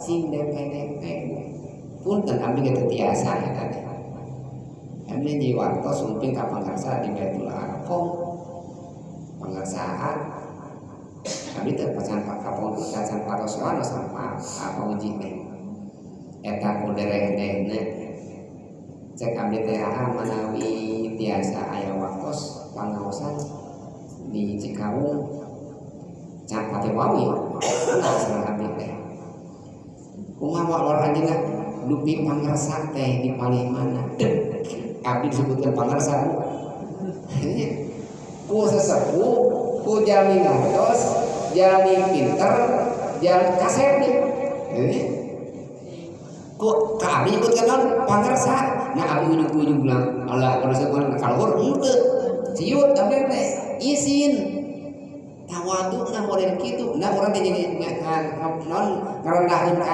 Sing DP-DP, punten, abdi ge teu tiasa eta teh. Abdi di waktu sumping ka pangarsa di Baitul Arqam, pangarsaan abdi teh pacan kapong pacan patosoan sama apa uji teh eta ku dereh-derehna. Cek abdi teh, ah, manawi tiasa aya waktos pangaosan di Cikawung can pati wawi. Nah, sareng abdi teh kumaha war anjeunna dupi pangersa teh di palih mana? Abdi disebutkan pangersa, Bu, ku sesepuh, ku jalmi ngartos, jalmi pinter, jalmi kasep nih. Ku ka abdi nyebutkan naon? Pangersa. Nah, abdi ujung-ujung bilang Allah kalau saya kaluhur henteu ciut. Abdi teh isin, tawadu. Nah, model kitu, nah, urang teh jadi naon, ngarendahkeun ka